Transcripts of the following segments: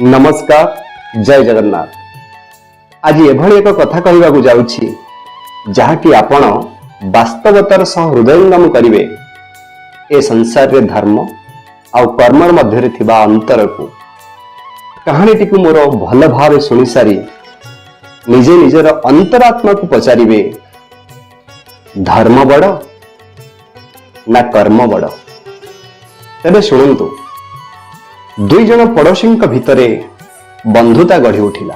ନମସ୍କାର, ଜୟ ଜଗନ୍ନାଥ। ଆଜି ଏଭଳି ଏକ କଥା କହିବାକୁ ଯାଉଛି, ଯାହାକି ଆପଣ ବାସ୍ତବତାର ସହ ହୃଦୟଙ୍ଗମ କରିବେ, ଏ ସଂସାରରେ ଧର୍ମ ଆଉ କର୍ମର ମଧ୍ୟରେ ଥିବା ଅନ୍ତରକୁ। କାହାଣୀଟିକୁ ମୋର ଭଲ ଭାବେ ଶୁଣିସାରି ନିଜେ ନିଜର ଅନ୍ତରାତ୍ମାକୁ ପଚାରିବେ, ଧର୍ମ ବଡ଼ ନା କର୍ମ ବଡ଼? ତେବେ ଶୁଣନ୍ତୁ। ଦୁଇ ଜଣ ପଡ଼ୋଶୀଙ୍କ ଭିତରେ ବନ୍ଧୁତା ଗଢ଼ି ଉଠିଲା।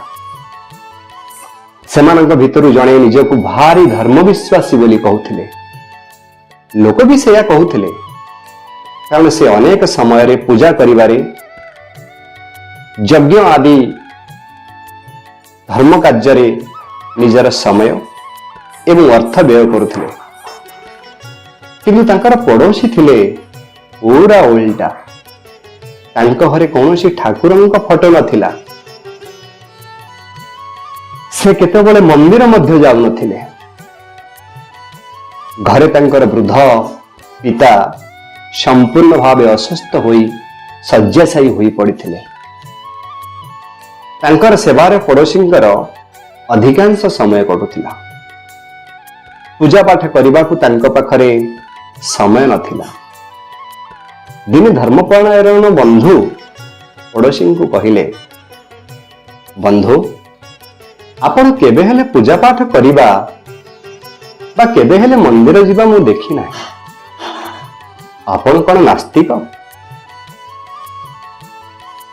ସେମାନଙ୍କ ଭିତରୁ ଜଣେ ନିଜକୁ ଭାରି ଧର୍ମବିଶ୍ୱାସୀ ବୋଲି କହୁଥିଲେ। ଲୋକ ବି ସେଇଆ କହୁଥିଲେ, କାରଣ ସେ ଅନେକ ସମୟରେ ପୂଜା କରିବାରେ, ଯଜ୍ଞ ଆଦି ଧର୍ମ କାର୍ଯ୍ୟରେ ନିଜର ସମୟ ଏବଂ ଅର୍ଥ ବ୍ୟୟ କରୁଥିଲେ। କିନ୍ତୁ ତାଙ୍କର ପଡ଼ୋଶୀ ଥିଲେ ପୁରା ଓଲଟା। ତାଙ୍କ ଘରେ କୌଣସି ଠାକୁରଙ୍କ ଫଟୋ ନଥିଲା। ସେ କେତେବେଳେ ମନ୍ଦିର ମଧ୍ୟ ଯାଉନଥିଲେ। ଘରେ ତାଙ୍କର ବୃଦ୍ଧ ପିତା ସମ୍ପୂର୍ଣ୍ଣ ଭାବେ ଅସୁସ୍ଥ ହୋଇ ଶଯ୍ୟାଶାୟୀ ହୋଇ ପଡ଼ିଥିଲେ। ତାଙ୍କର ସେବାରେ ପଡ଼ୋଶୀଙ୍କର ଅଧିକାଂଶ ସମୟ କଟୁଥିଲା। ପୂଜା ପାଠ କରିବାକୁ ତାଙ୍କ ପାଖରେ ସମୟ ନଥିଲା। ଦିନେ ଧର୍ମପରାୟଣ ବନ୍ଧୁ ପଡ଼ୋଶୀଙ୍କୁ କହିଲେ, "ବନ୍ଧୁ, ଆପଣ କେବେ ହେଲେ ପୂଜା ପାଠ କରିବା ବା କେବେ ହେଲେ ମନ୍ଦିର ଯିବା ମୁଁ ଦେଖି ନାହିଁ। ଆପଣ କଣ ନାସ୍ତିକ?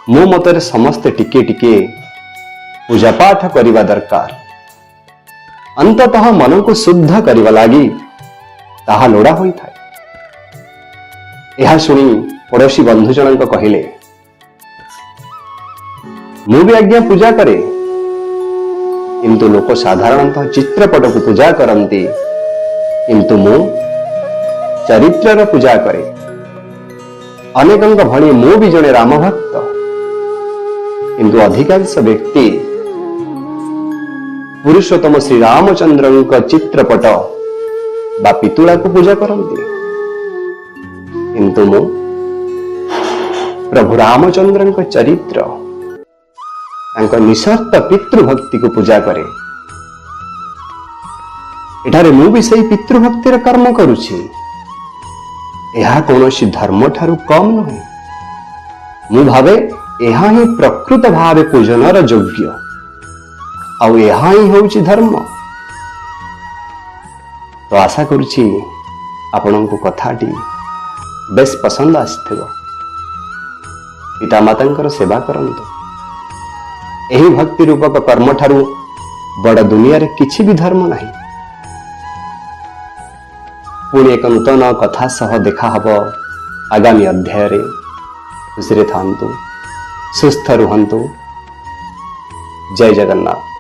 ମୋ ମତରେ ସମସ୍ତେ ଟିକେ ଟିକେ ପୂଜା ପାଠ କରିବା ଦରକାର। ଅନ୍ତତଃ ମନକୁ ଶୁଦ୍ଧ କରିବା ଲାଗି ତାହା ଲୋଡ଼ା ହୋଇଥାଏ।" ଏହା ଶୁଣି ପଡ଼ୋଶୀ ବନ୍ଧୁ ଜଣଙ୍କ କହିଲେ, "ମୁଁ ବି ଆଜ୍ଞା ପୂଜା କରେ। କିନ୍ତୁ ଲୋକ ସାଧାରଣତଃ ଚିତ୍ରପଟକୁ ପୂଜା କରନ୍ତି, କିନ୍ତୁ ମୁଁ ଚରିତ୍ରର ପୂଜା କରେ। ଅନେକଙ୍କ ଭଳି ମୁଁ ବି ଜଣେ ରାମ ଭକ୍ତ। କିନ୍ତୁ ଅଧିକାଂଶ ବ୍ୟକ୍ତି ପୁରୁଷୋତ୍ତମ ଶ୍ରୀରାମଚନ୍ଦ୍ରଙ୍କ ଚିତ୍ରପଟ ବା ପିତୁଳାକୁ ପୂଜା କରନ୍ତି, କିନ୍ତୁ ମୁଁ ପ୍ରଭୁ ରାମଚନ୍ଦ୍ରଙ୍କ ଚରିତ୍ର, ତାଙ୍କ ନିଃସର୍ତ୍ତ ପିତୃଭକ୍ତିକୁ ପୂଜା କରେ। ଏଠାରେ ମୁଁ ବି ସେଇ ପିତୃଭକ୍ତିର କର୍ମ କରୁଛି। ଏହା କୌଣସି ଧର୍ମ ଠାରୁ କମ୍ ନୁହେଁ। ମୁଁ ଭାବେ, ଏହା ହିଁ ପ୍ରକୃତ ଭାବେ ପୂଜନର ଯୋଗ୍ୟ, ଆଉ ଏହା ହିଁ ହେଉଛି ଧର୍ମ।" ତ ଆଶା କରୁଛି ଆପଣଙ୍କୁ କଥାଟି ବେଶ ପସନ୍ଦ ଆସିଥିବ। ପିତାମାତାଙ୍କର ସେବା କରନ୍ତୁ। ଏହି ଭକ୍ତି ରୂପକ କର୍ମଠାରୁ ବଡ଼ ଦୁନିଆରେ କିଛି ବି ଧର୍ମ ନାହିଁ। ପୁଣି ଏକ ନୂତନ କଥା ସହ ଦେଖା ହବ ଆଗାମୀ ଅଧ୍ୟାୟରେ। ଖୁସିରେ ଥାନ୍ତୁ, ସୁସ୍ଥ ରୁହନ୍ତୁ। ଜୟ ଜଗନ୍ନାଥ।